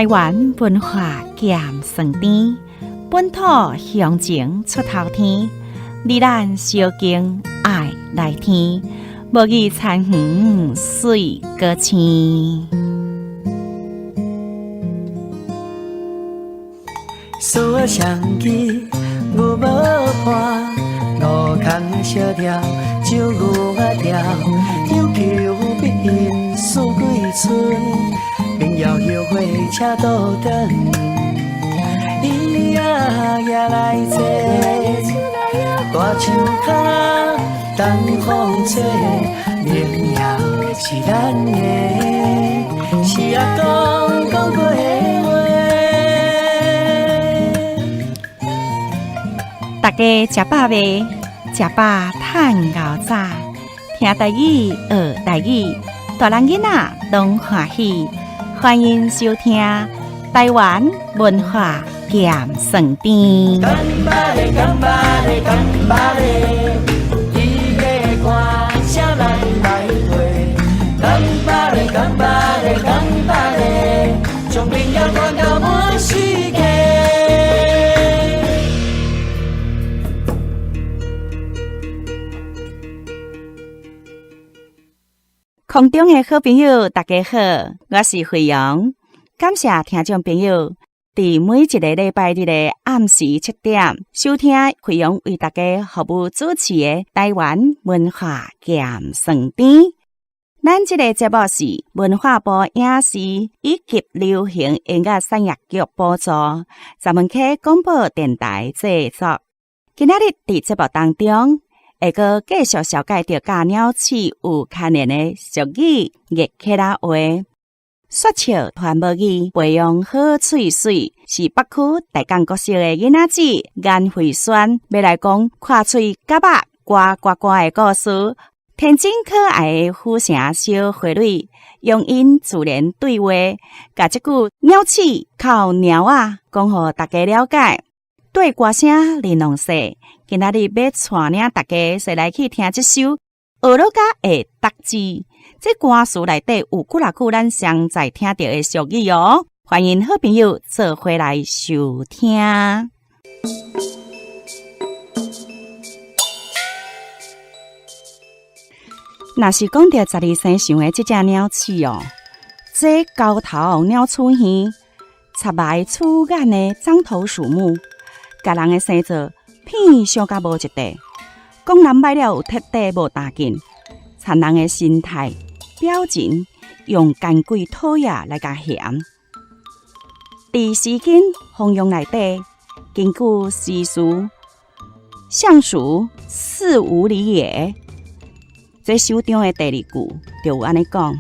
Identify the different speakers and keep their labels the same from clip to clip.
Speaker 1: 台灣文化鹹酸甜，本土鄉情出頭天。你咱相敬愛來聽，無語田園水閣青。
Speaker 2: 思相記牛無伴，路空小條酒牛仔調，有求必應四季春，民謠後悔車倒轉，伊仔也來坐，大樹跤等風吹，民謠是咱的，是阿公講過的話。
Speaker 1: 大家食飽未？食飽趁牛早，聽台語學台語，大人囡仔攏歡喜。歡迎收聽台灣文化鹹酸甜。
Speaker 2: 干巴咧，干巴咧，干巴咧，伊的歌聲咱來提。干巴咧，干巴咧，干巴咧，將民謠傳到滿世界。
Speaker 1: 空中的好朋友，大家好，我是惠陽，感謝聽眾朋友佇每一個禮拜日的暗時7點收聽惠陽為大家服務主持的台灣文化鹹酸甜。咱這個節目是文化部影視以及流行音樂產業局補助，十門溪廣播電臺製作。今仔日佇節目當中，會閣繼續紹介著佮鳥鼠有牽連的俗語月客仔話。說笑傳無語，培養好喙水，是北區大港國小的囡仔子顏慧萱欲來講看喙佮肉呱呱呱的故事。天真可愛的府城小花蕊，用𪜶自然對話，共這句鳥鼠哭貓仔講予大家了解。對歌聲玲瓏說，今仔日欲帶領大家齊來去聽這首《學了甲會觸字》。這歌詞內底有幾若句咱常在聽著的俗語哦，歡迎好朋友做伙來收聽。若是講著十二生肖的這隻鳥鼠哦，這高頭鳥鼠耳，插埋鼠眼的獐頭鼠目，共人的生做片相佮無一塊，講人䆀了有徹底無擔緊，田人的神態表情用乾鬼討厭來共嫌。佇《詩經·風庸》內底，根據詩書，象鼠四五里也。這首中的第二句就有按呢講：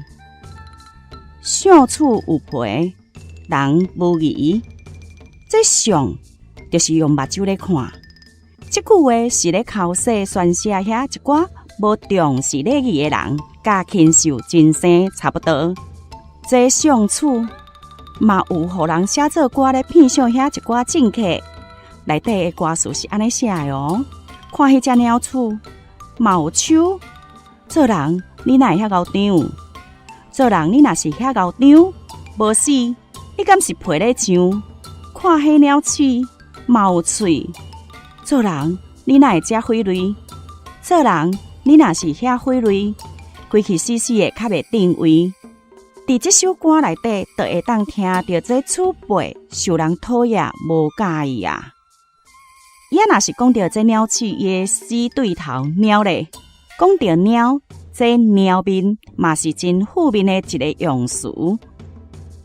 Speaker 1: 象鼠有皮，人無疑。這象就是用目睭咧看。這句話是咧口說宣泄遐一寡無重視禮儀的人，佮禽獸真生差不多。這象鼠嘛有予人寫做歌咧，片相遐一寡政客。內底的歌詞是按呢寫的哦。看彼隻鳥鼠嘛有手，做人你哪會遐𠢕張？做人你若是遐𠢕張，無死，你敢是皮咧上？看彼鳥鼠嘛有喙，做人你哪會遮費力？做人你若是遐費力，規氣死死的較袂定位。佇這首歌內底，就會當聽著這鼠輩受人討厭、無佮意啊。也若是講著這鳥鼠伊的死對頭貓咧，講著貓，這貓面嘛是真負面的一個用詞。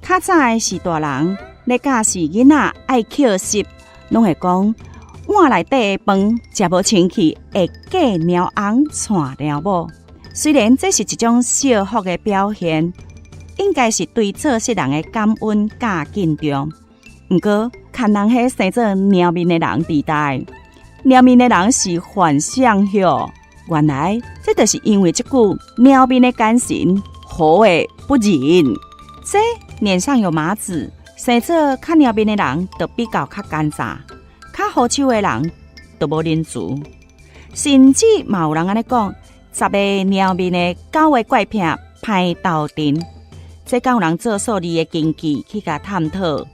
Speaker 1: 較早的是大人咧教示囡仔愛抾拾，攏會講碗內底的飯食無清氣，會過貓翁竄貓母。雖然這是一種惜福的表現，應該是對做事人的感恩佮敬重。毋過，牽人彼生做貓面的人佇代，貓面的人是幻想哟。原來這就是因為這句貓面的眼神，好的不仁。這臉上有麻子，生做較貓面的人，就比較較奸詐，較好手的人就無仁慈。甚至嘛有人按呢講，十个貓面的九个怪癖歹鬥陣。這敢有人做數字的根據去共探討？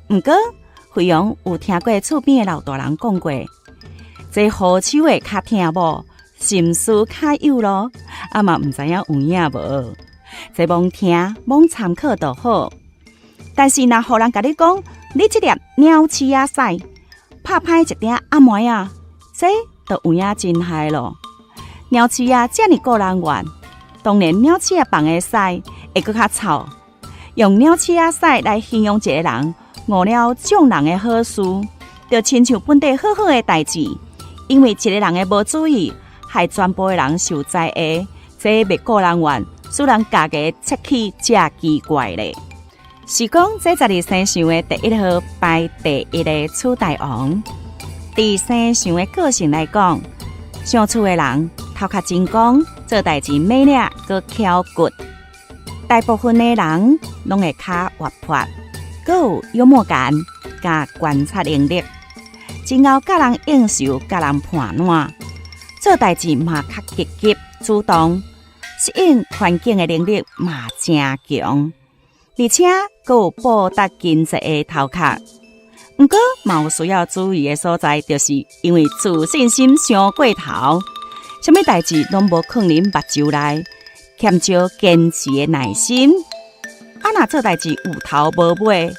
Speaker 1: 毋過，惠陽有聽過厝邊的老大人講過，這好手的較疼某，心思較幼囉，啊嘛毋知影有影無？這罔聽罔參考就好。但是若予人共你講，你這粒鳥鼠仔屎，拍歹一鼎阿妹仔，這就有影真害囉。鳥鼠仔遮爾顧人怨，當然鳥鼠仔放的屎會閣較臭。用鳥鼠仔屎來形容一個人，誤了眾人的好事，就親像本底好好的代誌，因為一個人的無注意，害全部的人受災禍，這袂顧人怨，使人家己切齒才奇怪咧。是講這十二生肖的第一號排第一的鼠大王，佇生肖的個性來講，相處的人頭殼真光，做代誌猛掠，閣巧骨。大部分的人攏會較活潑，閣有幽默感，佮觀察能力，真𠢕佮人應酬，佮人盤撋，做代誌嘛較積極主動，適應環境的能力嘛誠強，而且閣有報答經濟的頭殼。毋過嘛有需要注意的所在，就是因為自信心傷過頭，啥物代誌攏無囥佇目睭內，欠少堅持的耐心。啊，若做代誌有頭無尾，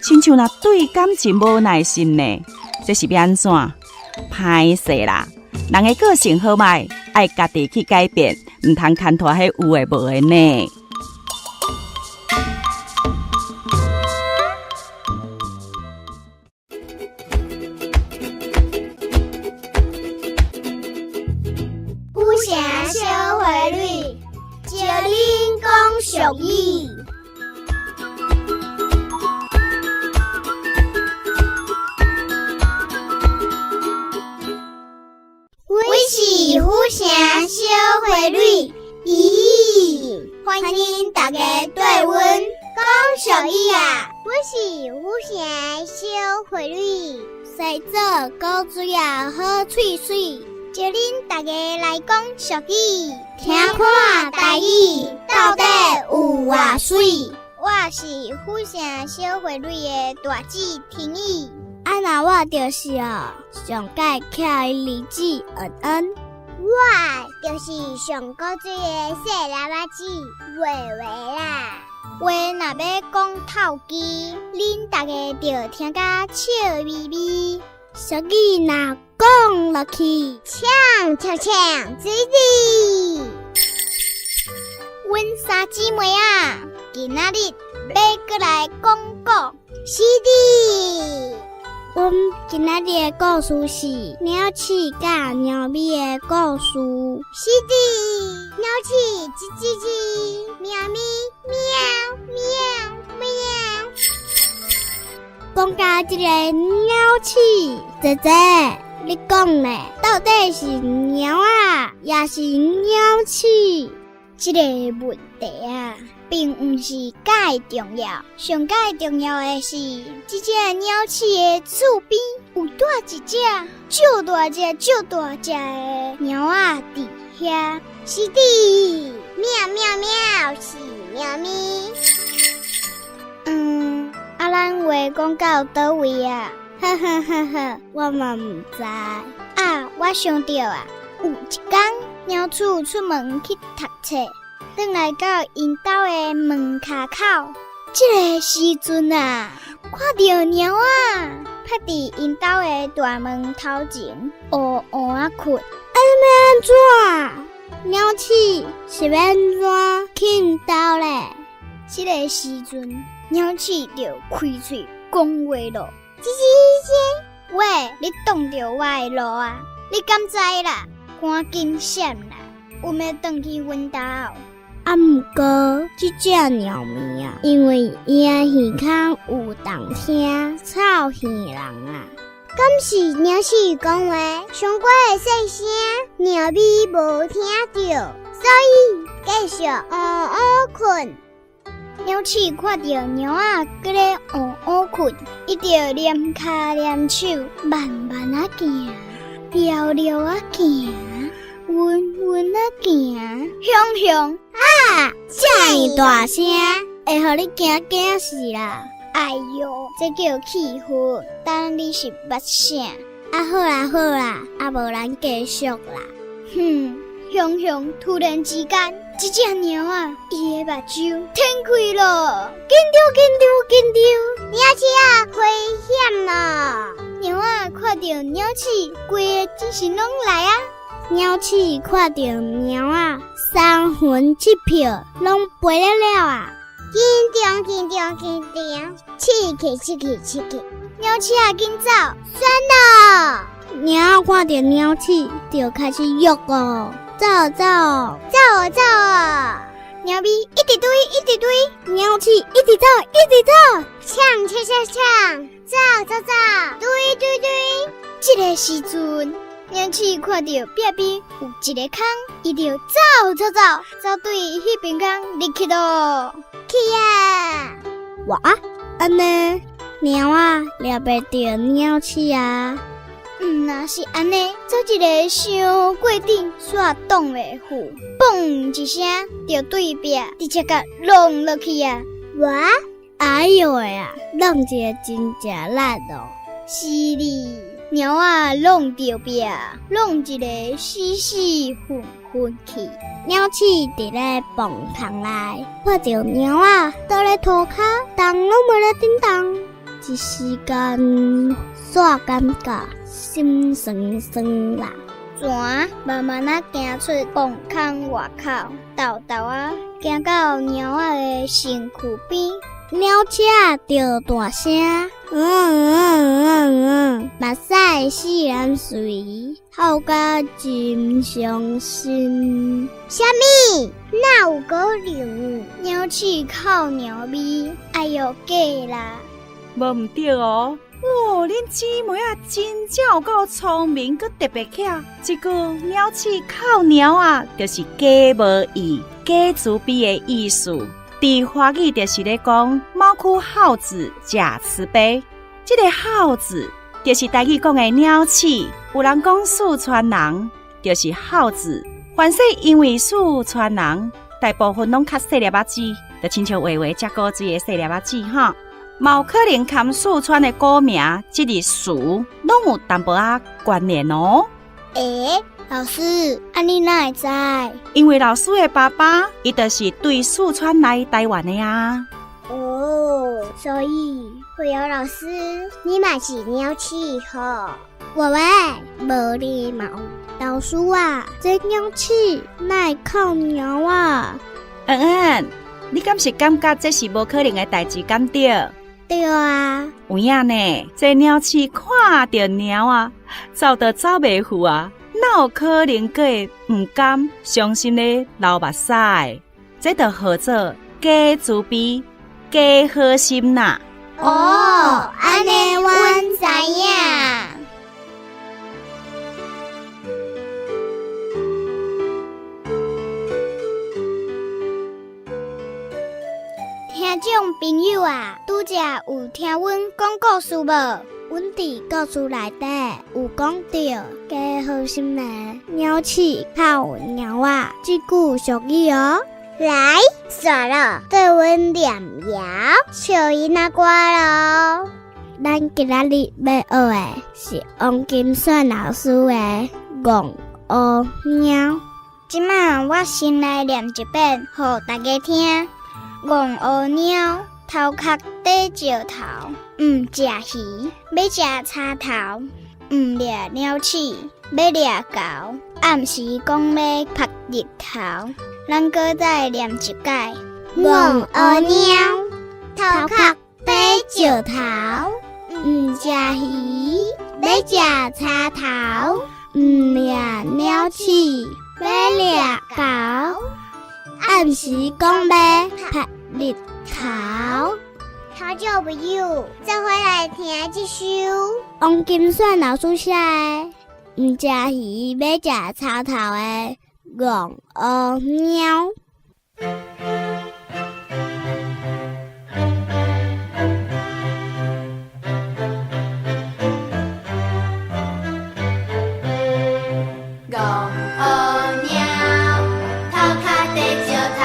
Speaker 1: 親像若對感情無耐心呢，這是欲按怎？歹勢啦！人的個性好䆀，愛家己去改變，毋通牽拖彼有的無的呢。
Speaker 3: 府城小花蕊，招恁講俗語。阮是府城小花蕊，咦，歡迎大家對阮講俗語啊！我是府城小花蕊，生做古錐仔好喙水，招恁大家來講俗語，聽看台語到底有偌媠。我是府城小花蕊的大姊婷宜，啊那我就是哦，上蓋巧的二姊恩恩，我就是上古錐的細粒仔姊畫畫啦。話若欲講透支，恁大家就聽甲笑眯眯。俗語若講落去，嗆嗆嗆，水滴。阮三姊妹仔，今仔日欲閣來講故事的。阮今仔日的故事是鳥鼠佮貓咪的故事。是的，鳥鼠吱吱吱，貓咪喵喵喵。講到這个鳥鼠，姐姐，你講咧，到底是貓仔，抑是鳥鼠？這个問題啊，並毋是蓋重要，上蓋重要的是，這隻鳥鼠的厝邊有蹛一隻足大隻、足大隻的貓仔佇遐。是的，喵喵喵，是貓咪。嗯，啊，咱話講到佗位啊？呵呵呵呵，我嘛毋知。啊，我想著啊，有一工，貓鼠出門去讀冊，轉來到𪜶兜的門跤口，這个時陣啊，看著貓仔趴佇𪜶兜的大門頭前，烏烏仔睏。啊，欲按怎？貓鼠是欲按怎去𪜶兜咧？這个時陣，貓鼠就開喙講話囉：吱吱吱，喂，你擋著我的路啊！你敢知啦？趕緊閃啦！阮欲轉去阮兜。啊，毋過這隻貓咪啊，因為伊的耳孔有動聽，臭耳人啊。敢是貓鼠講話傷過細聲，貓咪無聽著，所以繼續烏烏睏。貓鼠看著貓仔閣咧烏烏睏，伊就躡跤躡手，慢慢仔行，蹩蹩仔行，穩穩仔行，雄雄啊！仔遮爾大聲，會予你驚驚死啦！哎喲，這叫氣氛，等你是捌啥？啊好啦好啦，啊無咱繼續啦。哼，雄雄突然之間，這隻貓仔，伊的目睭展開了，緊張緊張緊張，鳥鼠仔危險了！貓仔看著鳥鼠，規个精神攏來啊！鳥鼠看著貓仔，三魂七魄攏飛了了啊！緊張緊張緊張，刺去刺去刺去，鳥鼠仔緊走，算了！貓仔看著鳥鼠就開始約哦，走走走走，貓咪一直追一直追，鳥鼠一直走一直走，搶搶搶搶，走走走，追追追。這个時陣，鳥鼠看著壁邊有一个空，伊就走走走，走對彼邊空入去咯。去啊！哇，按呢，貓仔掠袂著鳥鼠啊！毋若是按呢，做一个傷過頂，煞擋袂赴，嘣一聲，就對壁直接共挵落去啊！哇！哎喲喂啊，挵一个真正力哦！是哩，貓仔挵著壁，挵一个死死混混去。鳥鼠佇咧墓空內，看著貓仔倒咧塗跤，動攏無咧振動，一時間煞感覺心酸酸啦。船慢慢仔行出墓空外口，沓沓仔行到貓仔的身軀邊。鳥鼠仔著大聲，嗯嗯嗯嗯，目屎四眼垂，哭甲真傷心。啥物？哪有可能？鳥鼠哭貓咪，哎喲假啦！
Speaker 1: 無毋對哦。哦，恁姊妹啊，真正有夠聰明，閣特別巧。這句鳥鼠哭貓仔，就是假無義、假慈悲的意思。佇華語就是咧講貓哭耗子假慈悲。這个耗子就是台語講的鳥鼠。有人講四川人就是耗子，凡說因為四川人大部分攏較細粒仔子，就親像畫畫遮古錐的細粒仔子吼。嘛有可能含四川的古名，這个詞攏有淡薄仔關聯哦。
Speaker 3: 欸，老師，按呢哪會知？
Speaker 1: 因為老師的爸爸，伊就是對四川來台灣的啊。
Speaker 3: 哦，所以慧瑤老師，你嘛是鳥鼠吼？喂喂，無禮貌，老師啊，這鳥鼠哪會哭貓仔？
Speaker 1: 嗯嗯，你敢是感覺這是無可能的代誌，敢對？
Speaker 3: 對啊。
Speaker 1: 有影呢，這鳥鼠看著貓仔，走都走袂赴啊，哪有可能閣會毋甘傷心咧流目屎？這就號做假慈悲、假好心啦。
Speaker 3: 哦，按呢阮知影。聽眾朋友啊，拄才有聽阮講故事無？阮佇故事內底有講著假好心的鳥鼠哭貓仔這句俗語哦。來，煞落對阮念謠笑囡仔歌囉。咱今仔日欲學的是王金選老師的《戇烏貓》。這馬我先來念一遍，予大家聽。戇烏貓，頭殼底石頭，毋食魚，欲食柴頭，毋掠鳥鼠，欲掠猴。暗時講欲曝日頭，咱閣再念一擺。戇烏貓，頭殼底石頭，毋食魚，欲食柴頭，毋掠鳥鼠，欲掠猴。暗時講欲曝日頭。聽眾朋友，做伙來聽這首王金選老師寫的《毋食魚，欲食柴頭》的戇烏貓。
Speaker 4: 戇烏貓，頭殼底石頭，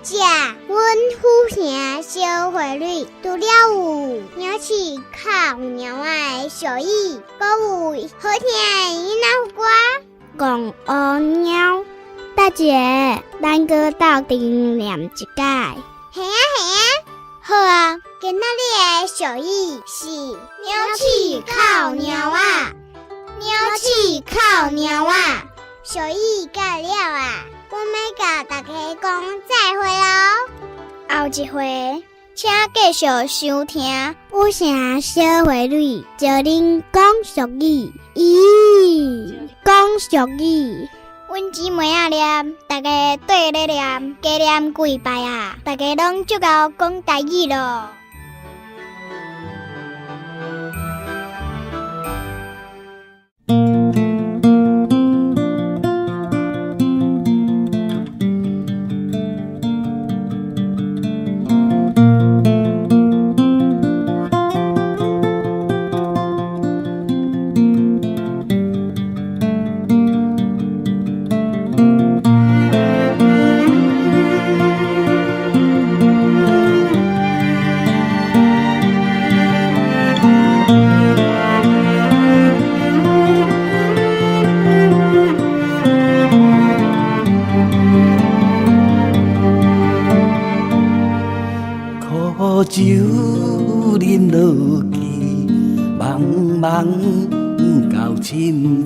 Speaker 3: 食。阮府城小花蕊，除了有鳥鼠哭貓仔的俗語，閣有好聽的囡仔歌。戇烏貓，大姐，咱閣鬥陣念一擺。嘿啊嘿啊，好啊！今仔日的俗語是鳥鼠哭貓仔，鳥鼠哭貓仔。俗語到了啊，阮欲共大家講再會囉。後一回，請繼續收聽府城小花蕊教恁講俗語。咦，講俗語，阮姊妹仔念，大家綴咧念，加念幾擺啊！大家攏足𠢕講台語囉。
Speaker 2: 苦酒啉落去，茫茫到深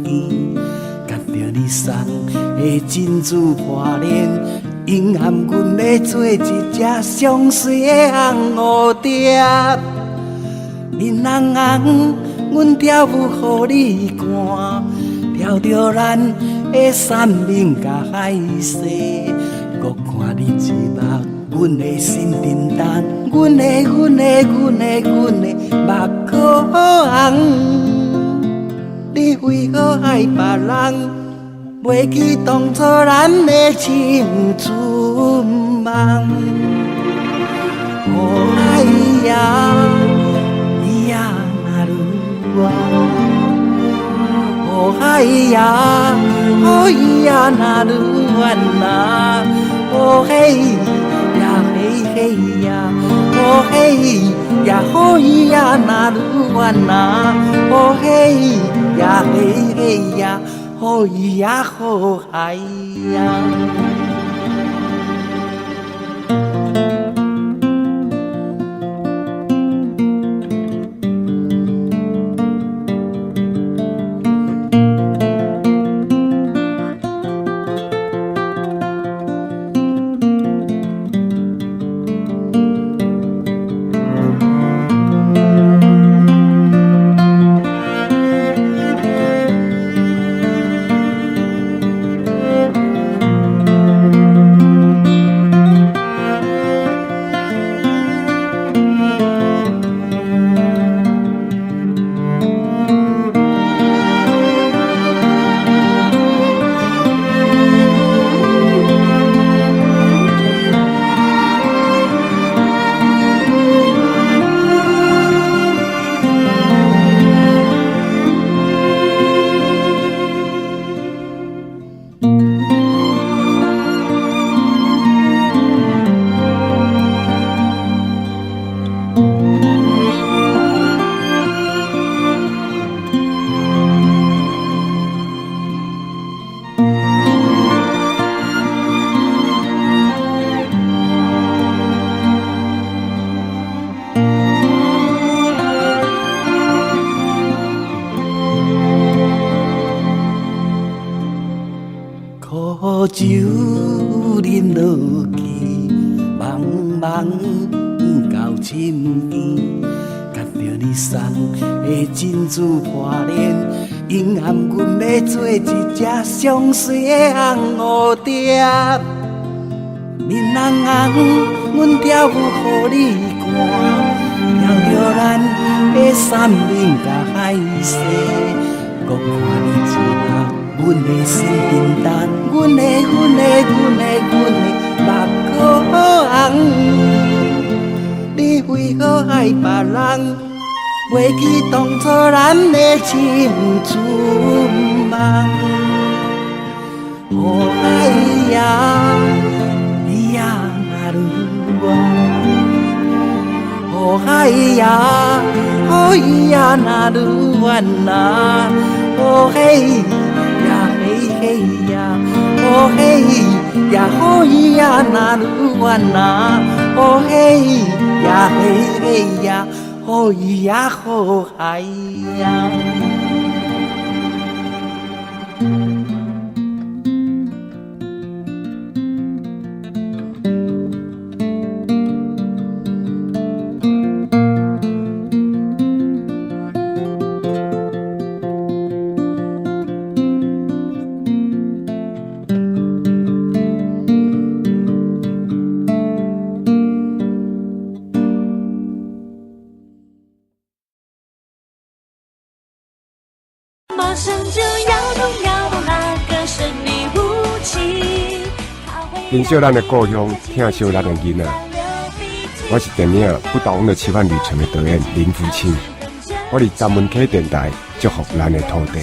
Speaker 2: 更，含著你送的珍珠破鏈，隱含阮欲做一隻上媠的紅蝴蝶。面紅紅，阮跳舞予你看，跳著咱的山盟佮海誓，閣看你一目，阮的心震動，阮的阮的阮的阮的目眶紅。你為何愛別人？袂記當初咱的青春夢。哦哎呀，呀那魯啊！哦哎呀，哦呀那魯啊那，哦嘿呀嘿嘿呀，哦嘿呀吼呀那魯啊那，哦嘿呀嘿嘿呀，吼呀吼哎呀。苦酒啉落去，茫茫到深更，含著你送的珍珠破鏈，隱含阮欲做一隻上媠的紅蝴蝶。面紅紅，阮跳舞予你看，跳著咱的山盟佮海誓，閣看你一目，阮的心震動，阮的阮的阮的阮的目眶紅。你為何愛別人？袂記當初咱的青春夢。哦哎呀，呀那魯願。哦嗨呀，哦呀，那愈遠啊，哦嘿呀嘿嘿呀，哦嘿呀，哦呀，那愈遠啊，哦嘿呀嘿嘿呀，哦呀好嗨呀。
Speaker 4: 馬上就搖動搖動那個神秘武器。
Speaker 5: 珍惜咱的故鄉，疼惜咱的囡仔。我是電影《不倒翁的奇幻旅程》的導演林福清，我佇三文溪電台祝福咱的土地。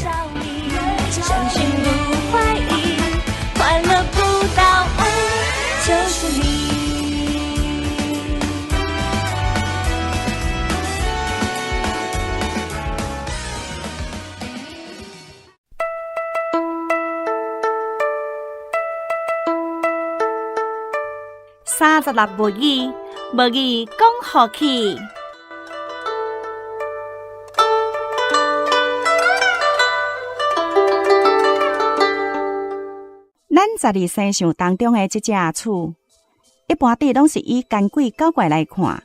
Speaker 4: 相信不懷疑，快樂不倒翁就是你。
Speaker 1: 36物語，物語講予起。咱十二生肖當中的這隻鼠，一般底攏是以乾鬼搞怪來看，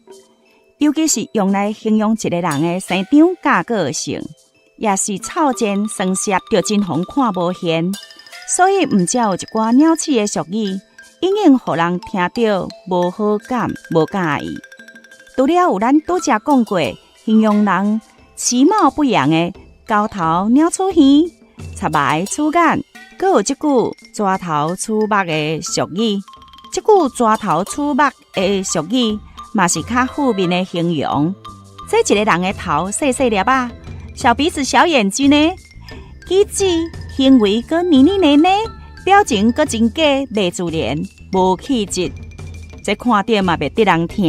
Speaker 1: 尤其是用來形容一個人的生長佮個性，也是臭賤酸澀，就真予人看無嫌。所以毋才有一寡鳥鼠的俗語，隱隱予人聽著無好感、無佮意。除了有咱拄才講過形容人其貌不揚的猴頭鳥鼠耳、插眉鼠眼，閣有這句蛇頭鼠目的俗語。這句蛇頭鼠目的俗語嘛是較負面的形容。這一個人的頭細細粒仔，小鼻子小眼睛呢，舉止行為閣黏黏黏黏，表情閣真假，袂自然，無氣質，這看著嘛袂得人疼。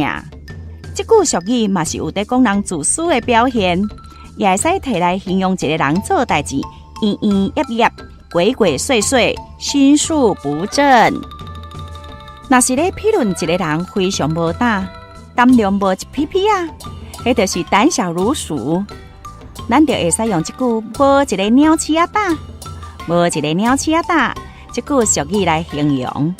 Speaker 1: 這句俗語嘛是有咧講人自私的表現，也會使提來形容一個人做代誌，營營役役、鬼鬼祟祟、心術不正。若是咧評論一個人非常無膽，膽量無一皮皮啊，彼就是膽小如鼠。咱就會使用這句無一個鳥鼠仔膽，無一個鳥鼠仔膽，這句俗語來形容。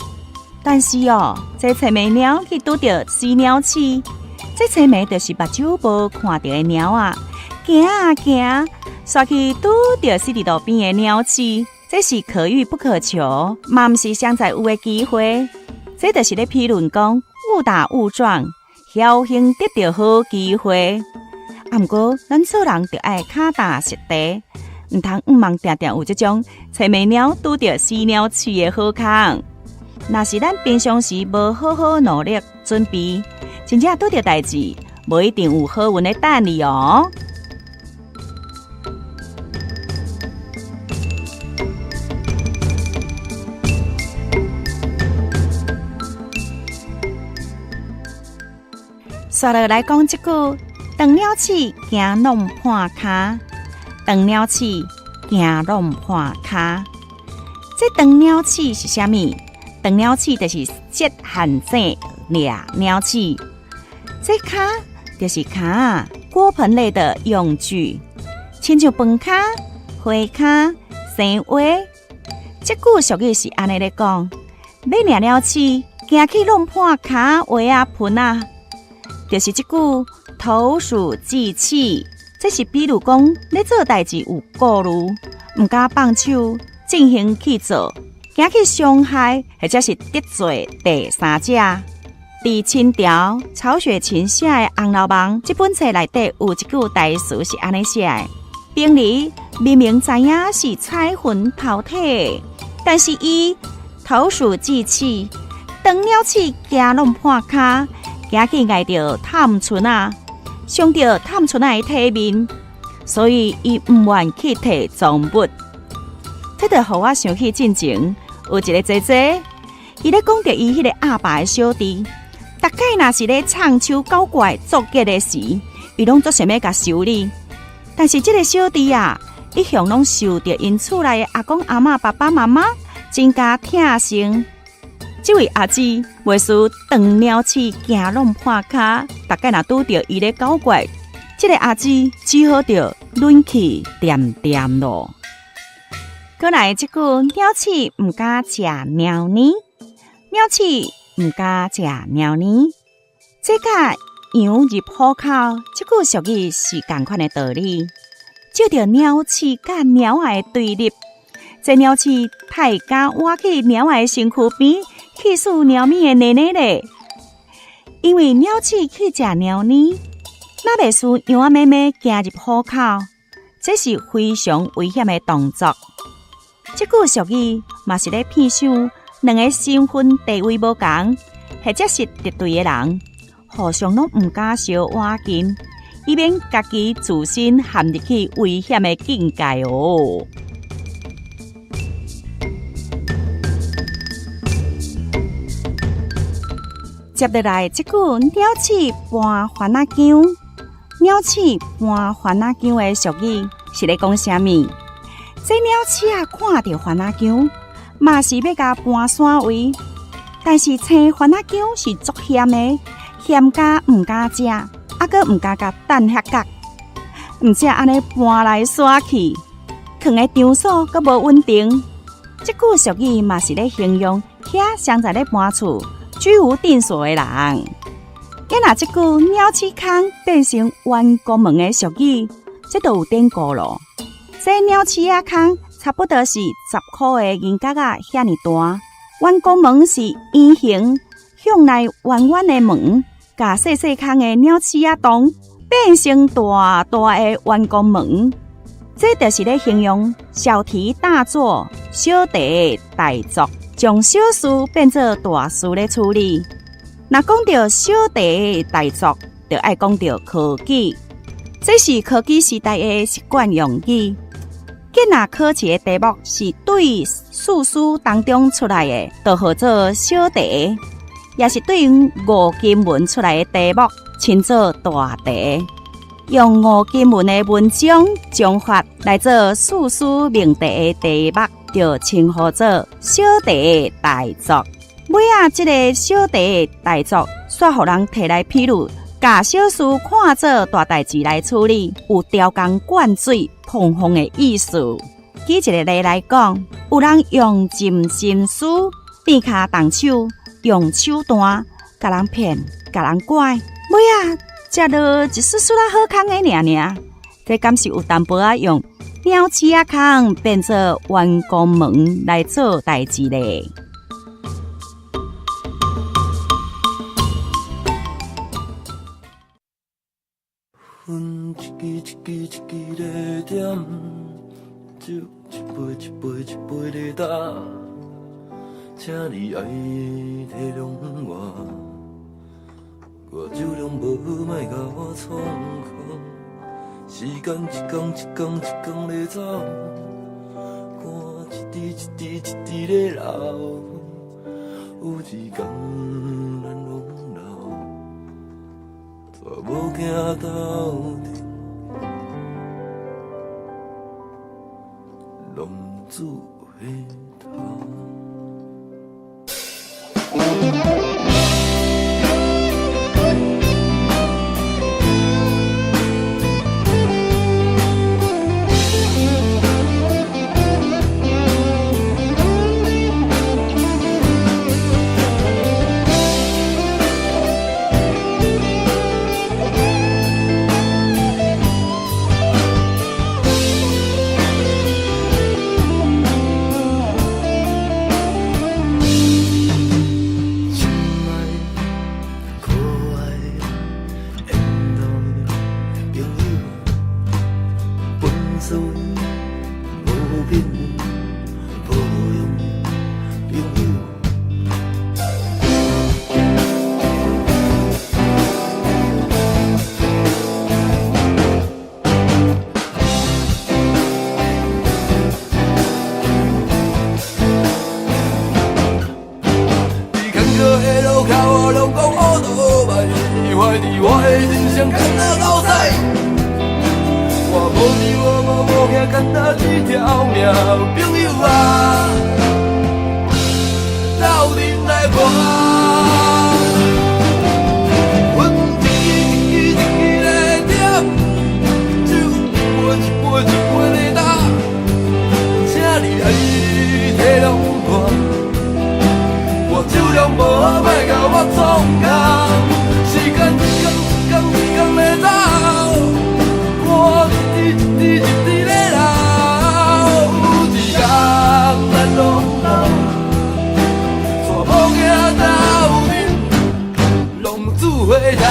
Speaker 1: 但是哦，這青眉貓去拄著死鳥鼠，這青眉就是目睭無看著的貓仔，行啊行，煞去拄著死佇路邊的鳥鼠，這是可遇不可求，嘛毋是常在有的機會。這就是咧評論講誤打誤撞，僥倖得著好機會。啊，毋過咱做人著愛跤踏實地，毋通毋茫定定有這種青眉貓拄著死鳥鼠的好康。若是咱平常時無好好努力準備，真正拄著代誌，無一定有好運咧等你哦。煞落來講這句：長鳥鼠驚弄破跤，長鳥鼠驚弄破跤。這長鳥鼠是啥物？長鳥鼠就是設陷阱掠鳥鼠。這跤就是跤，鍋盆類的用具，親像飯跤、花跤、生畫。這句俗語是按呢咧講：欲掠鳥鼠，驚去弄破跤、畫仔、盆仔。就是這句投鼠忌器，這是比如講，咧做代誌有顧慮，毋敢放手進行去做，驚去傷害或者是得罪第三者。佇清朝曹雪芹寫的《紅樓夢》這本冊內底有一句台詞是按呢寫的：平兒明明知影是彩雲偷體，但是伊投鼠忌器，長鳥鼠驚弄破跤。驚去礙著探春仔，傷著探春仔的體面，所以伊毋願去提贓物。這就予我想起進前有一個姐姐，伊咧講著伊彼個阿爸的小弟，逐逐擺若是咧唱秋搞怪作結的時，伊攏足想欲共修理。但是這个小弟啊，一向攏受著𪜶厝內的阿公阿嬤、爸爸媽媽真加疼惜。這位阿姊袂輸長鳥鼠驚弄破跤，逐擺若拄著伊咧搞怪，這个阿姊只好著忍氣恬恬囉。閣來這句鳥鼠毋敢食貓膩，鳥鼠毋敢食貓膩，這佮羊入虎口，這句俗語是仝款的道理。借著鳥鼠佮貓仔的對立，這鳥鼠太敢倚去貓仔的身軀邊去挲貓咪的奶奶咧，因為鳥鼠去食貓膩，若袂輸羊仔妹妹行入虎口，這是非常危險的動作。這句俗語嘛是咧片想兩个身份地位無仝，或者是敵對的人，互相攏毋敢相倚近，以免家己自身陷入去危險的境界哦。接落來這句鳥鼠搬番仔姜，鳥鼠搬番仔姜的俗語是咧講啥物？這鳥鼠仔看著番仔薑，嘛是欲共搬山位，但是青番仔薑是足鹹的，鹹甲毋敢食，猶閣毋敢共擲遐角，毋才按呢搬來徙去，囥的場所閣無穩定。這句俗語嘛是咧形容遐常在咧搬厝、居無定所的人。啊若這句鳥鼠空變成冤公門的俗語，這就有典故囉。這鳥鼠仔空差不多是10箍的銀角仔遐爾大，冤公門是圓形向內彎彎的門，共細細空的鳥鼠仔洞變成大大的冤公門，這就是咧形容小題大做、小題大做，將小事變做大事咧處理。若講著小題大做，就愛講著科舉，這是科舉時代的習慣用語。囝仔考試的題目是對四書當中出來的，就號做小題；也是對五經文出來的題目，稱做大題。用五經文的文章章法來做四書命題的題目，就稱呼做小題大做。尾仔這个小題大做，煞予人提來比喻，共小事看做大代誌來處理，有刁工灌水膨風的意思。舉一个例來講，有人用盡心思，變跤動手，用手段共人騙、共人拐，尾仔食落一絲絲仔好康的爾爾，這敢是有淡薄仔用鳥鼠仔空變做冤公門來做代誌咧？
Speaker 6: 分一支一支一支咧點，酒一杯一杯一杯咧干，請你愛體諒我，我酒量無好，莫共我創空。時間一工一工一工咧走，汗一滴一滴一滴咧流，有一工咱攏老。煞無行鬥陣，浪子回頭。艰若狗屎。我無錢，我無無命，干焦這條命，朋友啊，鬥陣來搏。阮一支一支一支咧點，酒一杯一杯一杯咧干，請你愛體諒我，我酒量無好，莫共我創空。時間一天一天一天咧走，汗一滴一滴一滴咧流，有一天咱攏老，带某囝鬥陣，浪子回頭。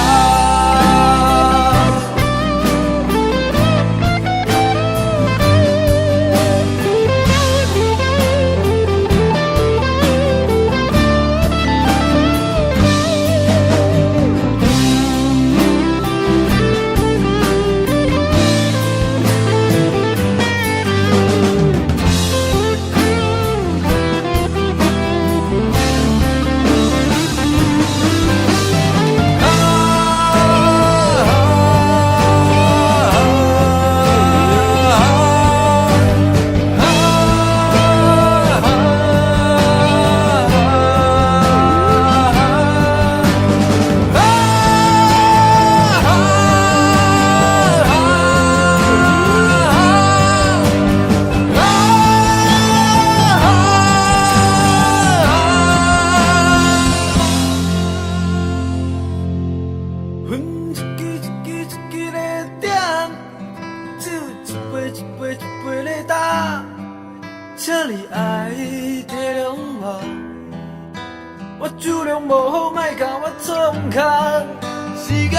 Speaker 6: 阮一支一支一支咧點，酒一杯一杯一杯咧干，請你愛體諒我，我酒量無好，莫共我創空。時間。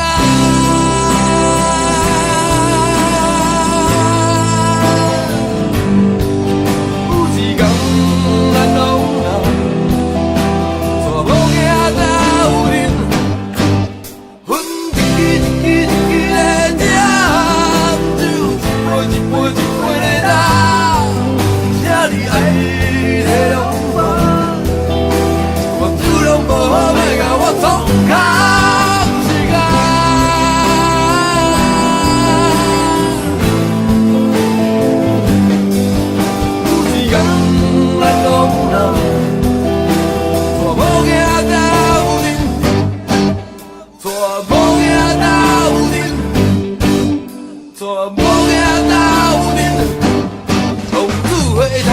Speaker 6: 有一天咱攏老，带某囝鬥陣，阮一支一支一支咧點，酒一杯一杯一杯咧干，請你愛體諒我，我酒量無好，莫共我創空。時間。有一天咱攏老，带某囝鬥陣，帶某囝鬥陣，帶某囝鬥陣，浪子回頭。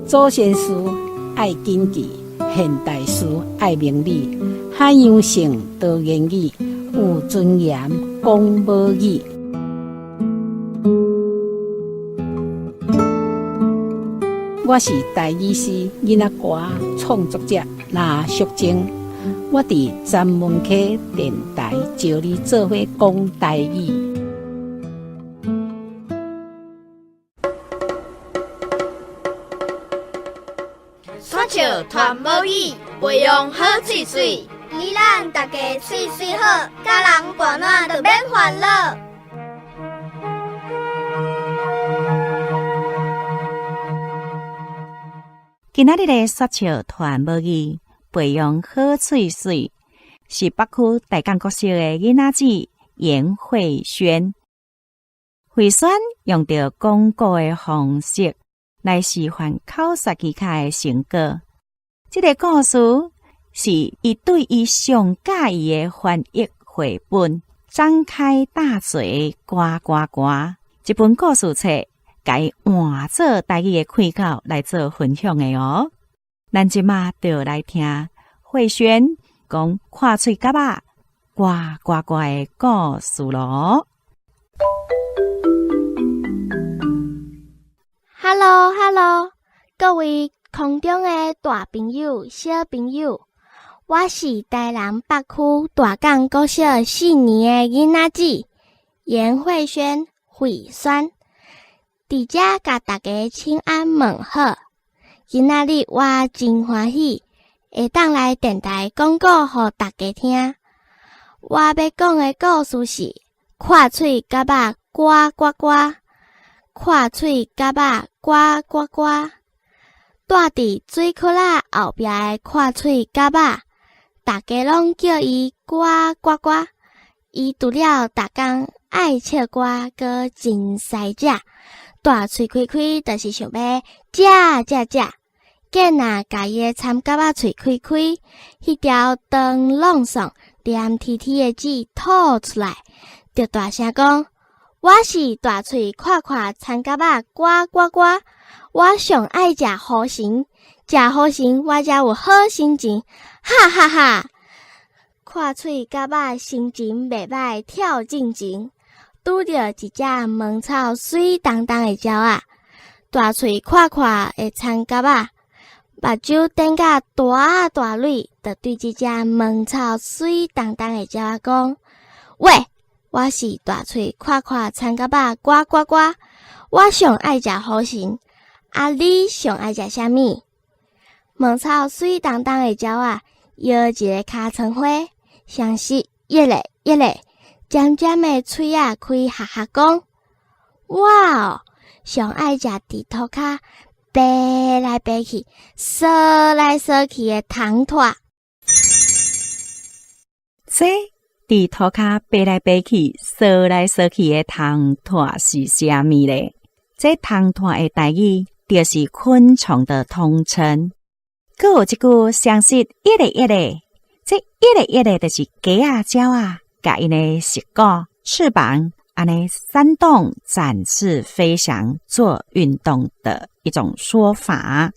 Speaker 7: 祖先事愛謹記，現代事愛明理。海洋性多言語，有尊嚴講母語。我是台語詩囡仔歌創作者林淑貞，我佇專門溪電台招你做伙講台語。
Speaker 3: 說笑傳母語，培養好喙喙。你咱大家喙喙好，佮人伴暖就免煩惱。
Speaker 1: 今仔日的說笑傳母語，培養好喙喙，是北區大港國小的囡仔子顏慧萱。慧萱用著講古的方式來示範口說技巧的成果。這个故事是伊對伊上佮意的翻譯繪本《張開大嘴呱呱呱》這本故事冊，共伊換做台語的開口來做分享的哦。咱這馬就來聽慧萱講看喙蛤仔呱呱呱的故事囉。
Speaker 3: Hello，Hello，各位空中的大朋友、小朋友，我是台南北區大港國小四年的囡仔姊顏慧萱慧萱，佇遮共大家請安問好。今仔日我真歡喜會當來電台講故予大家聽。我欲講的故事是闊喙蛤仔呱呱呱，闊喙蛤仔呱呱呱。蹛佇水窟仔後壁的闊喙蛤仔，大家攏叫伊呱呱呱。伊除了逐工愛唱歌，閣真師食，大喙開開，就是想欲食食食。見仔共伊的田蛤仔喙開開，彼條長挵爽、黏貼貼的舌吐出來，就大聲講：我是大喙闊闊田蛤仔呱呱呱，我上愛食雨神，食雨神我才有好心情，哈哈哈！闊喙蛤仔心情袂䆀，跳進前，拄著一隻毛草媠當當的鳥仔，大喙闊闊的田蛤仔，目睭瞪甲大大蕊，就對這隻毛草媠當當的鳥仔講：喂，我是大喙闊闊田蛤仔呱呱呱，我上愛食雨神，啊你上愛食啥物？毛草媠當當的鳥仔搖一个尻川花，雙翅一咧一咧，尖尖的喙仔開合合講：我哦，上愛食佇塗跤爬來爬去、踅來踅去的蟲豸。
Speaker 1: 這佇塗跤爬來爬去、踅來踅去的蟲豸是啥物咧？這蟲豸的台語就是昆蟲的統稱。閣有一句雙翅一咧一咧，這一咧一咧就是雞仔、鳥仔，共𪜶的翼骨、翅膀按呢扇動、展翅飛翔做運動的一種說法。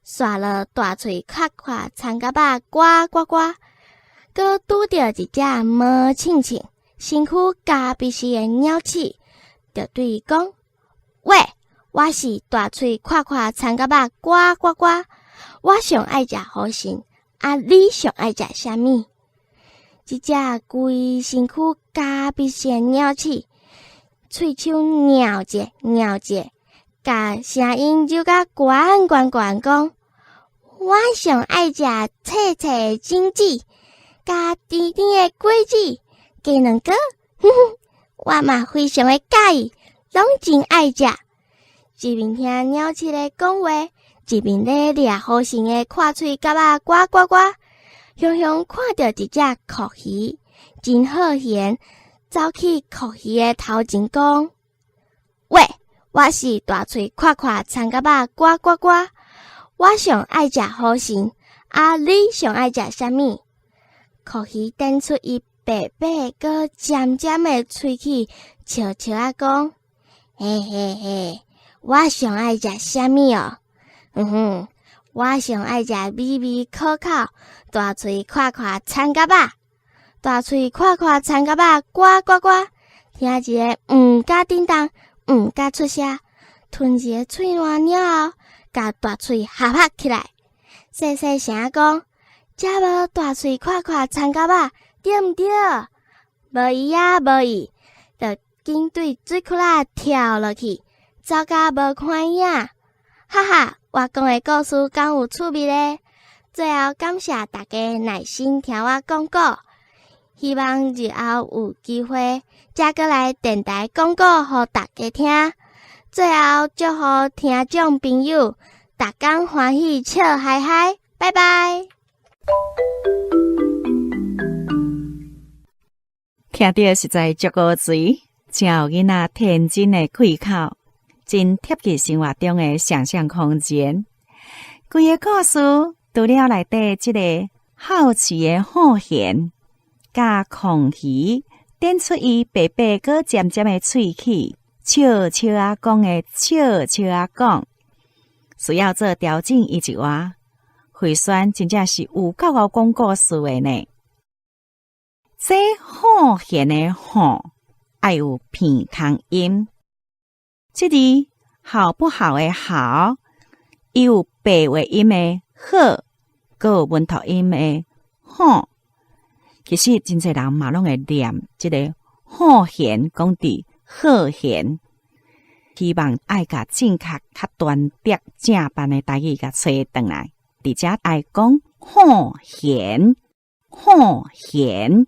Speaker 3: 煞落大喙闊闊田蛤仔呱呱呱，閣拄著一隻毛青青、身軀咖啡色的鳥鼠，就對伊講：喂，我是大喙闊闊田蛤仔呱呱呱，我上愛食雨神，啊你上愛食啥物？這隻規身軀咖啡色的鳥鼠，喙鬚咬者咬者，共聲音扭甲懸懸懸講：我上愛食脆脆的種子，佮甜甜的果子，雞卵糕，哼哼，我嘛非常的佮意，攏真愛食。一面聽鳥鼠咧講話，一面咧掠雨神的闊喙蛤仔呱呱呱，雄雄看著一隻蛞蝓，真好閒，走去蛞蝓的頭前講：喂，我是大喙闊闊田蛤仔呱呱呱，我上愛食雨神，啊你上愛食啥物？蛞蝓展出伊白白閣尖尖的喙齒，笑笑仔講：嘿嘿嘿，我上愛食啥物哦？嗯哼，我上愛食美味可口、大喙闊闊田蛤仔，大喙闊闊田蛤仔呱呱呱，聽一个毋敢振動，毋敢出聲，吞一个喙瀾了後，共大喙合合起來，細細聲講：這無大喙闊闊田蛤仔，對毋對？無伊啊，無伊，就緊對水窟仔跳落去，走甲無看影。哈哈，我講的故事敢有趣味咧？最後感謝大家耐心聽我講故，希望日後有機會再閣來電台講故予大家聽。最後祝福聽眾朋友，逐工歡喜笑嗨嗨，拜拜。
Speaker 1: 聽著實在足古錐，真有囡仔天真的開口，真貼近生活中的想象空間。規个故事除了內底這个好奇的好賢，佮蛞蝓展出伊白白閣尖尖的喙齒，笑笑仔講的笑笑仔講，需要做調整伊一外，慧萱真正是有夠𠢕講故事的呢。這好賢的好，愛有鼻空音。這字好不好的好，伊有白話音的好，閣有文讀音的好。其實真濟人嘛攏會念這个好賢講佇好賢，希望愛共正確較端正正版的台語共揣轉來，佇遮愛講好賢，好賢。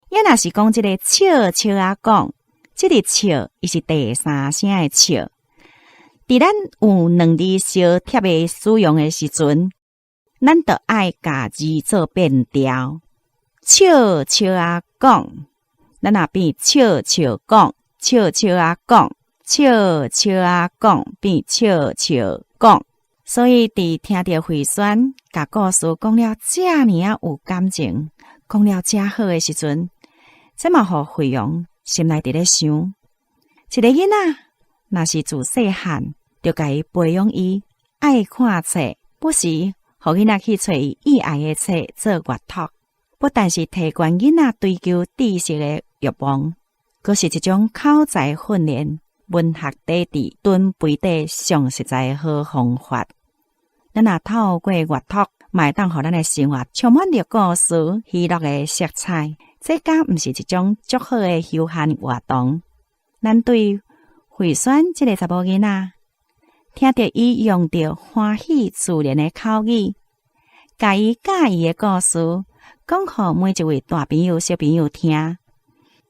Speaker 1: 也若是講這个笑笑仔講，這个笑伊是第三聲的笑。佇咱有兩字相疊的使用的時陣，咱就愛共字做變調。笑笑仔講，咱若變笑笑講，笑笑仔講，笑笑仔講變笑笑講。所以佇聽著慧萱共故事講了遮爾仔有感情，講了遮好的時陣，這嘛予惠陽心內佇咧想，一个囡仔若是自細漢就共伊培養伊愛看冊，不時予囡仔去揣伊意愛的冊做閱讀，不但是提懸囡仔追求知識的欲望，閣是一種口才訓練、文學底佇囤肥底上實在的好方法。咱若透過閱讀，嘛會當予咱的生活充滿著故事、娛樂的色彩。這敢毋是一種足好的休閒活動？咱對慧萱這个查某囡仔，聽著伊用著歡喜自然的口語，共伊佮意的故事講予每一位大朋友、小朋友聽，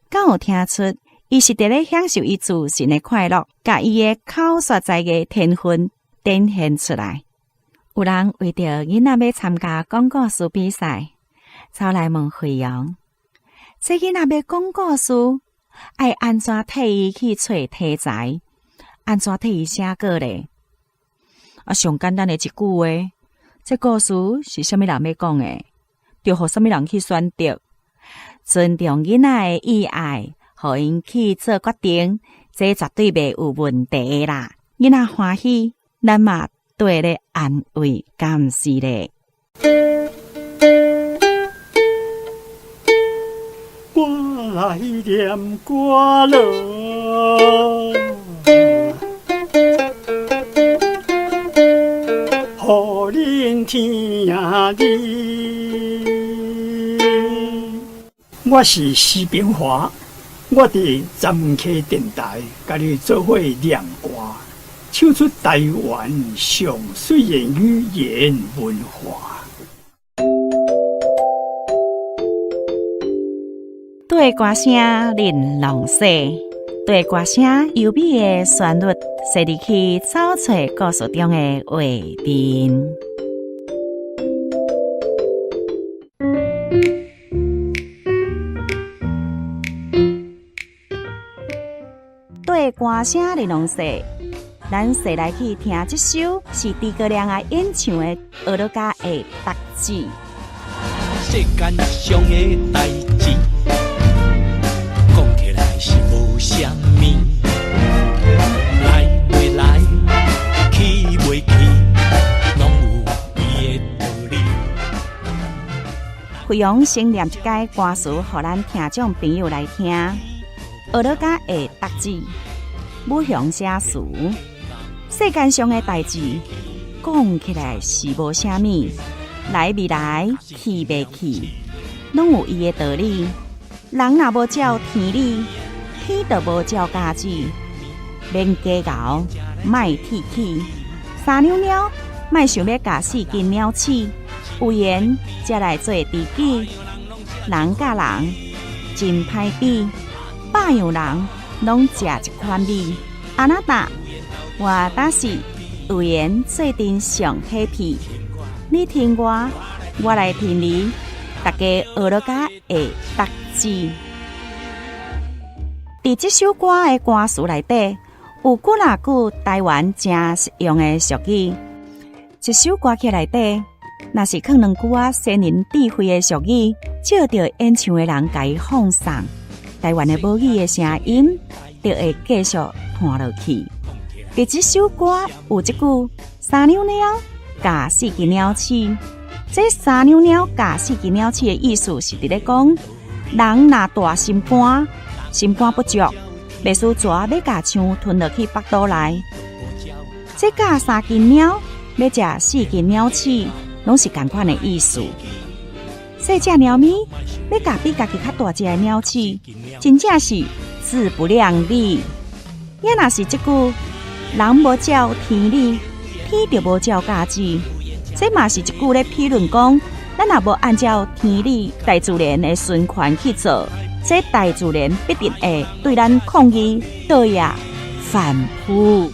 Speaker 1: 敢有聽出伊是佇咧享受伊自身的快樂，共伊的口說才藝天分展現出來。有人為著囡仔欲參加講故事比賽，走來問惠陽：這囡仔欲講故事，愛按怎替伊去揣題材？按怎替伊寫稿咧？啊，上簡單的一句話，這故事是啥物人欲講的，就予啥物人去選擇，尊重囡仔的意愛，予𪜶去做決定，這絕對袂有問題的啦。囡仔歡喜，咱嘛綴咧安慰，敢毋是咧？
Speaker 8: 我來念歌囉，予恁聽哩。我是徐炳華，我佇十門溪電台共你做伙念歌，唱出台灣上媠的語言文化。
Speaker 1: 對歌聲玲瓏細，對歌聲優美的旋律，踅入去走揣故事中的畫面。對歌聲玲瓏細，咱踅來去聽這首是諸葛亮仔演唱的《學樂家的讀子》。
Speaker 9: 世間上的代誌，講起來是無啥物，來袂來，去袂去，攏有伊的道理。
Speaker 1: 惠陽先念一解歌詞，予咱聽眾朋友來聽。學樂家的讀子，武雄寫詞。世間上的代誌，講起來是無啥物，來未來，去未去，攏有伊的道理。人若無照天理，天就無照家己。免計較，莫鐵齒，三兩貓，莫想欲共四斤鳥鼠，有緣才來做知己。人佮人真歹比，百樣人攏食一款米。阿那達，我搭是有緣做陣上 happy。你聽我，我來聽你，大家學樂家會讀字。佇這首歌的歌詞內底，有幾若句台灣誠實用的俗語。一首歌曲內底，若是囥兩句仔先人智慧的俗語，照著演唱的人共伊放送，台灣的母語的聲音就會繼續傳落去。佇這首歌有一句三兩貓咬四支鳥鼠，這三兩貓咬四支鳥鼠的意思是佇咧講，人若大心肝，心肝不足，袂輸蛇欲共象吞落去腹肚內。這咬三斤貓，欲食四斤鳥鼠，攏是仝款的意思。細隻貓咪欲咬比家己較大隻的鳥鼠，真正是自不量力。也若是這句，人無照天理，天就無照教旨。這嘛是一句咧評論講，咱若無按照天理大自然的循環去做，這大自然必定會對咱抗議，對呀，反撲。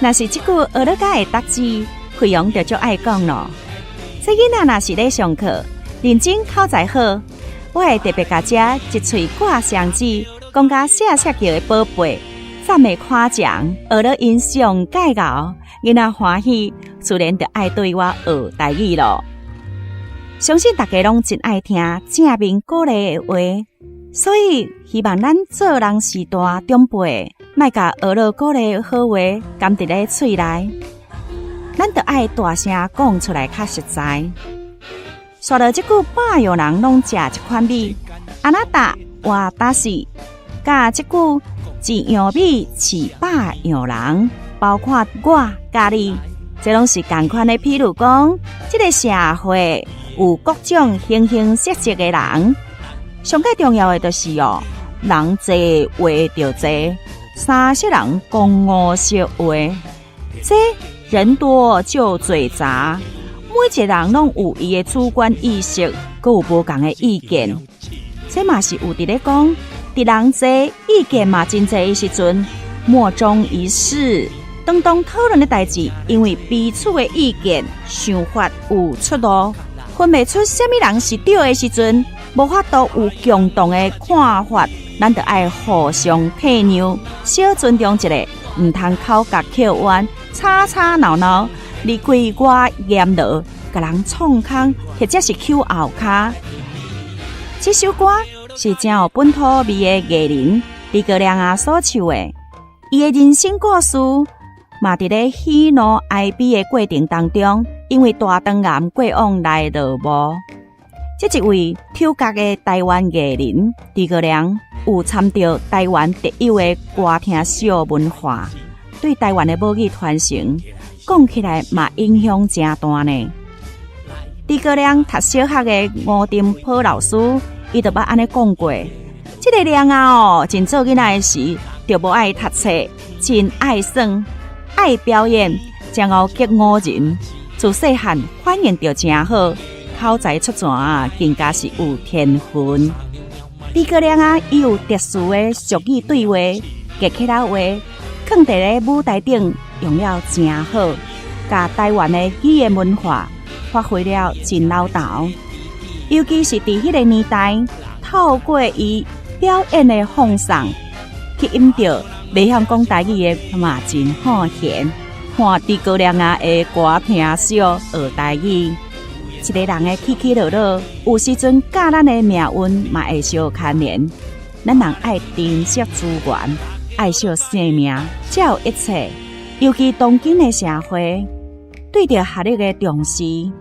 Speaker 1: 若是這句學了甲會得志，惠陽就足愛講咯。這囡仔若是咧上課，認真口才好，我會特別共這一喙掛雙子，講甲聲聲叫的寶貝，讚美誇獎，學了𪜶上蓋𠢕，囡仔歡喜，自然就愛對我學台語咯。相信大家攏真愛聽正面鼓勵的話，所以希望咱做人序大長輩，莫共學了鼓勵好話含佇咧喙內，咱著愛大聲講出來較實在。煞落這句百樣人攏食這款米，あなた私共這句一樣米飼百樣人，包括我佮你，這攏是仝款的。譬如講，這个社會有各種形形色色的人，上蓋重要的就是哦，人濟話就濟，三色人講五色話，這人多就嘴雜。每一個人攏有伊的主觀意識，閣有無仝的意見。這嘛是有佇咧講，佇人濟意見嘛真濟的時陣，莫衷一是。當當討論的代誌，因為彼此的意見想法有出入，分袂出啥物人是對的時陣，無法度有共同的看法，咱就愛互相體諒，小尊重一下，毋通口角抾冤，吵吵鬧鬧，你怪我言落，共人創空，或者是搝後跤。這首歌是真有本土味的藝人諸葛亮仔所唱的，伊的人生故事嘛，佇咧喜怒哀悲的過程當中，因為大腸癌過往來落幕。這一位丑角的台灣藝人諸葛亮，有參著台灣特有的歌廳秀文化，對台灣的母語傳承，講起來嘛影響誠大呢。諸葛亮讀小學的吳定甫老師，伊就捌按呢講過：這个亮仔哦，真做囡仔的時，就無愛讀冊，真愛耍，愛表演，真𠢕激唬人，自細漢反應就誠好，口才出全，更加是有天分。諸葛亮仔，伊有特殊的俗語對話、客家話，囥佇咧舞台頂用了誠好，共台灣的語言文化發揮了真老道。尤其是佇彼个年代，透過伊表演的放送，吸引著袂曉講台語的嘛真好閒，看諸葛亮仔的歌廳秀學台語。一个人的起起落落，有時陣佮咱的命運嘛會相牽連。咱人愛珍惜資源，愛惜生命，才有一切。尤其當今的社會，對著學歷的重視，隱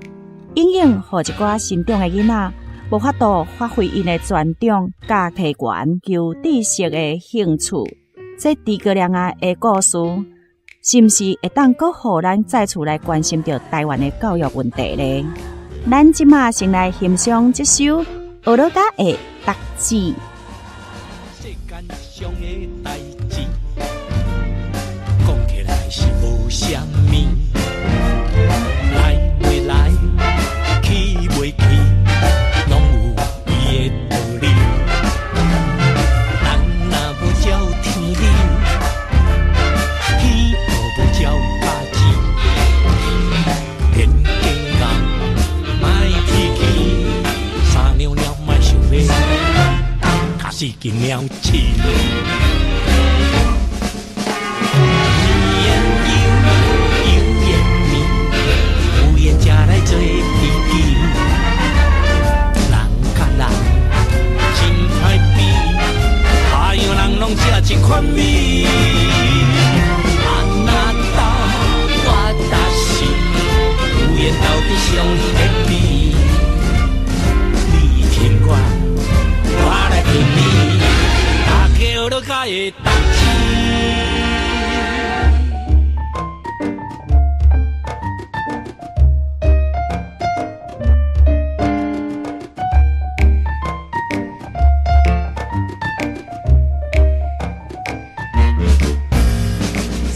Speaker 1: 隱予一寡成長的囡仔無法度發揮𪜶的專長，佮提懸求知識的興趣。這諸葛亮仔的故事，是毋是會當閣予咱再次來關心著台灣的教育問題呢？咱這馬先來欣賞這首《學了甲會讀字》。
Speaker 9: 世間上的代誌，講起來是無啥物，來袂來，去袂去，攏有伊的道理。人若無照天理，天就無照教旨，天經尪，莫提起，三兩了莫想欲咬四斤鳥鼠。言有有言眠，有緣才來做知己。人佮人真歹比，百樣人攏食這款米。あなた私，有緣鬥陣上隔壁。你聽我，我來聽你，大家學了甲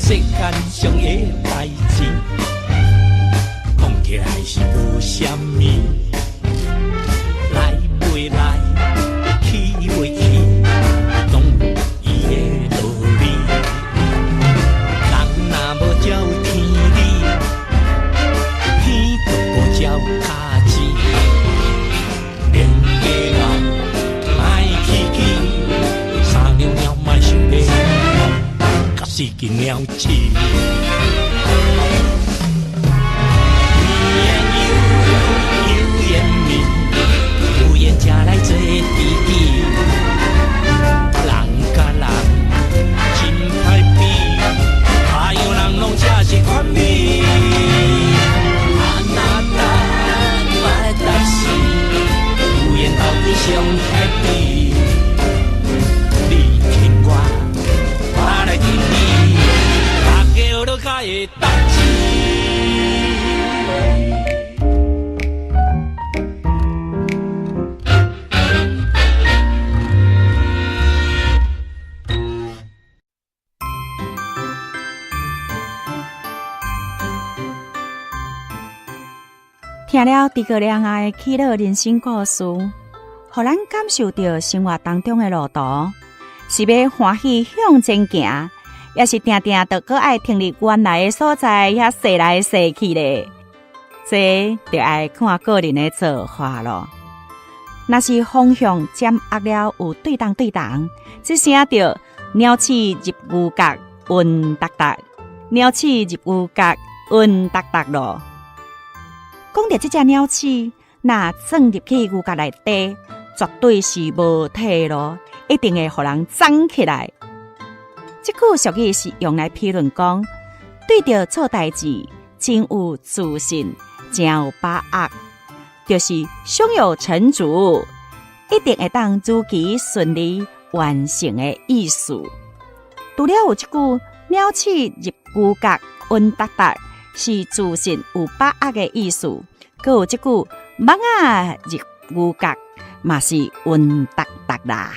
Speaker 9: 世間上的代誌，講起來是無啥物，來袂來，去袂去，攏有伊的道理。人若無照天理，天就無照跤趾。連家人莫起起，三兩鳥莫想欲共四斤鳥鼠。有緣有緣面，有緣才來做知己。人佮人真歹比，太陽人攏這是款味。阿那達巴達西，有緣鬥陣上 happy。你聽我，我來聽你，大家學著較會搭子。
Speaker 1: 聽了諸葛亮仔的喜樂人生故事，予咱感受著生活當中的路途，是欲歡喜向前行，抑是定定著閣愛停佇原來的所在遐踅來踅去咧？這著愛看個人的造化咯。若是方向掌握了有對仝對仝，這聲著鳥鼠入牛角暈達達，鳥鼠入牛角暈達達咯。講著這隻鳥鼠，若鑽入去牛角內底，絕對是無退路，一定會予人摠起來。這句俗語是用來評論講，對著做代誌真有自信，真有把握，就是胸有成竹，一定會當如期順利完成的意思。除了有這句鳥鼠入牛角暈達達，是自信有把握的意思，閣有這句蠓仔入牛角，嘛是暈達達啦。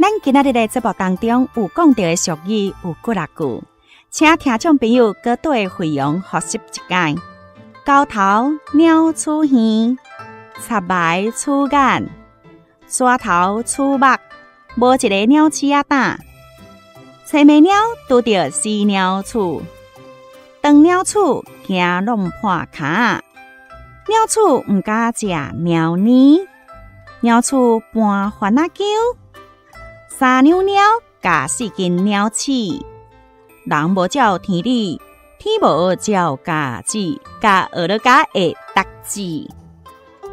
Speaker 1: 咱今仔日的節目當中有講著的俗語有幾若句，請聽眾朋友閣綴惠陽複習一擺。猴頭鳥鼠耳，插眉鼠眼，蛇頭鼠目，無一个鳥鼠仔膽。青眉鳥拄著死鳥鼠，長鳥鼠驚弄破跤，鳥鼠毋敢食貓膩，鳥鼠搬番仔姜，三兩鳥咬四斤鳥鼠，人無照天理，天無照家子，共學著較會搭子。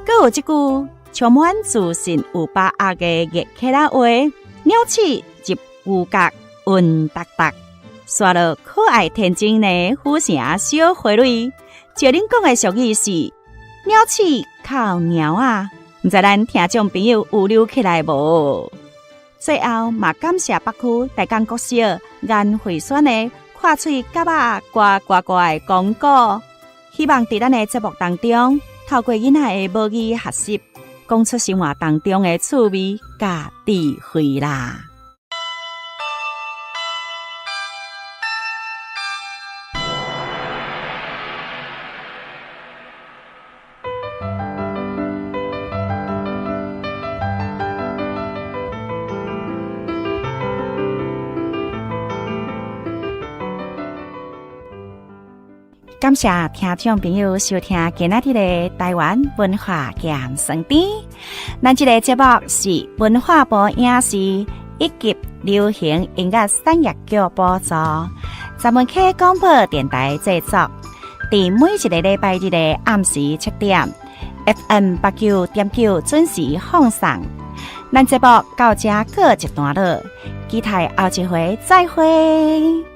Speaker 1: 閣有這句充滿自信、有把握的粵客仔話：鳥鼠入牛角暈達達。煞落可愛天真的虎城小花蕊，照恁講的俗語是鳥鼠哭貓仔，毋知咱聽眾朋友有留起來無？最後嘛感謝北區大港國小顏慧萱的看喙夾仔呱呱呱的廣告，希望佇咱的節目當中，透過囡仔的母語學習，講出生活當中的趣味佮智慧啦。感謝聽眾朋友收聽今仔日的台灣文化鹹酸甜。咱這个節目是文化部影視以及流行音樂產業局補助，十分溪廣播電臺製作。佇每一个禮拜日的暗時7點，FM 89.9準時放送。咱節目到這告一段落，期待後一回再會。